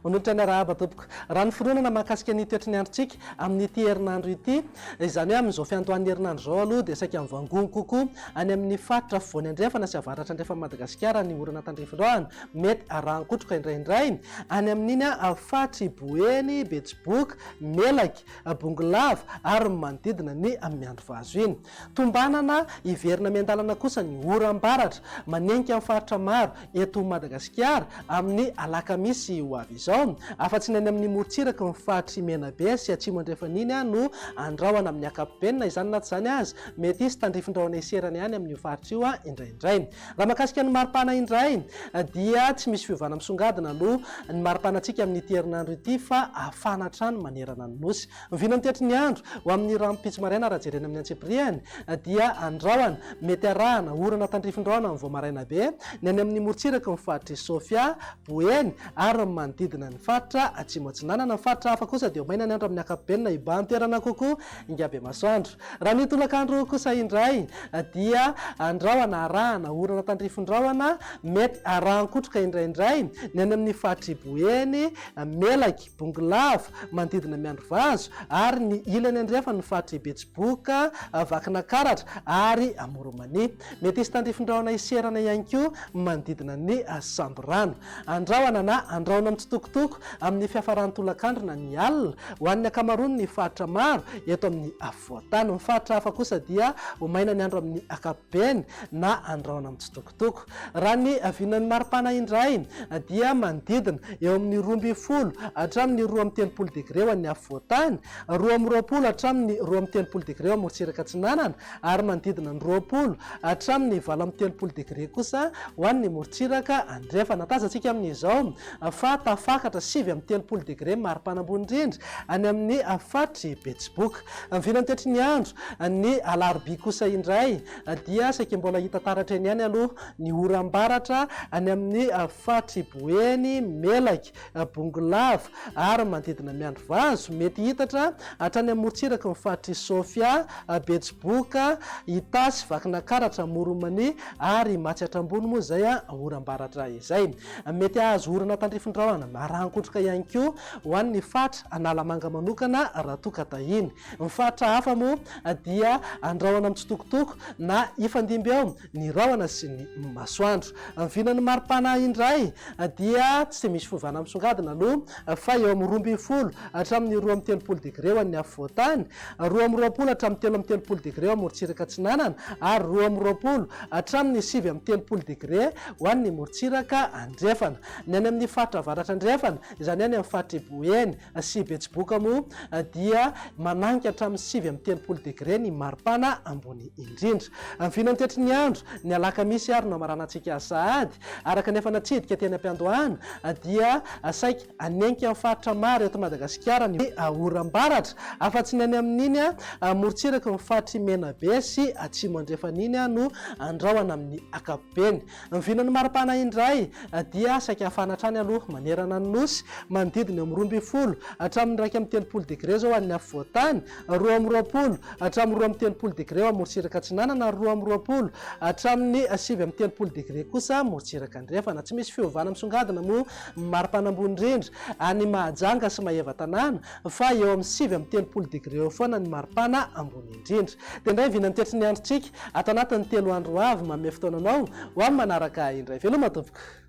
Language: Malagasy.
Manolotra ny arahaba tompoko. Raha ny fironana mahakasika ny toetry ny androntsika amin'ity herinandro ity, izany hoe amin'izao fiandohan'ny herinandro izao aloha dia saika mivangongo kokoa any amin'ny faritra afovoany andrefana sy avaratra andrefan'i Madagasikara ny orana tandrifin-drahona, mety arahan-kotroka indraindray any amin'iny faritr'i Boeny, Betsiboka, Melaky, Bongolava ary ny manodidina ny Miandrivazo iny. Tombanana hiverina miandalana kosa ny oram-baratra manenika ny faritra maro eto Madagasikara amin'ny alakamisy ho avy izao. Afa-tsy ny any amin'ny morontsiraky ny faritr'i Menabe sy Atsimo Andrefana iny no andrahona amin'ny ankapobeny. Na izany na tsy izany aza, mety hisy tandrifin-drahona hiserana ihany amin'io faritra io indraindray. Raha mahakasika ny maripana indray dia tsy misy fiovana misongadina aloha ny maripanantsika amin'ity herinandro ity fa hafana hatrany manerana ny Nosy. Ny vinan'ny toetry ny andro ho amin'ny rahampitso maraina raha jerena amin'ny antsipiriany dia andrahona, mety arahana orana tandrifin-drahona amin'ny vao maraina be ny any amin'ny morontsiraky ny faritr'i Sofia, Boeny ary ny manodidina ny faritra Atsimo Atsinanana. Ny faritra hafa kosa dia ho maina ny andro amin'ny ankapobeny na hibahan-toerana kokoa ingabe masoandro. Raha ny tolakandro kosa indray dia andrahona arahana orana tandrifin-drahona mety arahan-kotroka indraindray ny any amin'ny faritr'i Boeny, Melaky, Bongolava, manodidina Miandrivazo ary ny ilany andrefan'ny faritr'i Betsiboka, Vakinakaratra ary Amoronmania. Mety hisy tandrifin-drahona hiserana ihany koa manodidina ny Sambirano. Andrahona na andrahona mitsitokotoko amin'ny fiafaran'ny tolakandro na ny alina ho an'ny ankamaroan'ny faritra maro eto amin'ny afovoan-tany. Ny faritra hafa kosa dia ho maina ny andro amin'ny ankapobeny na andrahona mitsitokotoko. Toko. Raha ny vinan'ny maripana indray dia manodidina eo amin'ny 12 hatramin'ny 32 degre ho an'ny afovoan-tany, 22 hatramin'ny 32 degre ao amorontsiraka atsinanana ary manodidina ny 20 hatramin'ny 38 degre kosa ho an'ny morontsiraka andrefana. Tazantsika amin'izao fa tafakatra 39 degre ny maripana ambony indrindra any amin'ny faritr'i Betsiboka. Ny vinan'ny toetry ny andro ny alarobia kosa indray dia saika mbola hita taratra eny ihany aloha ny oram-baratra any amin'ny faritr'i Boeny, Melaky, Bongolava ary manodidina Miandrivazo. Mety hitatra hatrany amin'ny morontsiraky ny faritr'i Sofia, Betsiboka, Itasy, Vakinakaratra, Amoron'i-Mania ary Matsiatra Ambony moa izay oram-baratra izay. Mety hahazo orana tandrifin-drahona arahan-kotroka ihany koa ho an'ny faritra Analamanga manokana raha toa ka tahiny. Ny faritra hafa moa dia andrahona mitsitokotoko na hifandimby eo ny rahona sy ny masoandro. Ny vinan'ny maripana indray dia tsy dia misy fiovana misongadina aloha fa eo amin'ny 12 hatramin'ny 32 degre ho an'ny afovoan-tany, 22 hatramin'ny 33 degre ao amorontsiraka atsinanana ary 22 hatramin'ny 39 degre ho an'ny morontsiraka andrefana. Ny any amin'ny faritra avaratra andrefana, izany hoe any amin'ny faritr'i Boeny, sy Betsiboka moa dia mananika hatramin'ny 39 degre ny maripana ambony indrindra. Ny vinan'ny ny andro, ny alakamisy ary no hamaranantsika azy sahady. Araka ny efa natsidika teny am-piandohana dia saika hanenika ny faritra maro eto Madagasikara ny oram-baratra, afa-tsy ny any amin'iny morontsiraky ny faritr'i Menabe sy Atsimo Andrefana iny no andrahona amin'ny ankapobeny. Ny vinan'ny maripana indray dia saika hafana hatrany aloha manerana ny Nosy, manodidina eo amin'ny 12 hatramin'ny 31 degre izao ho an'ny afovoan-tany, 22 hatramin'ny 32 degre ao amorontsiraka atsinanana ary 22 hatramin'ny 39 degre kosa morontsiraka andrefana. Tsy misy fiovana misongadina moa ny maripana ambony indrindra any Mahajanga sy Maevatanàna fa eo amin'ny 39 degre eo foana ny maripana ambony indrindra. Dia indray vinan'ny toetry ny androntsika ato anatin'ny 3 andro ho avy manome fotoana anao ho amin'ny manaraka indray. Veloma tompoko.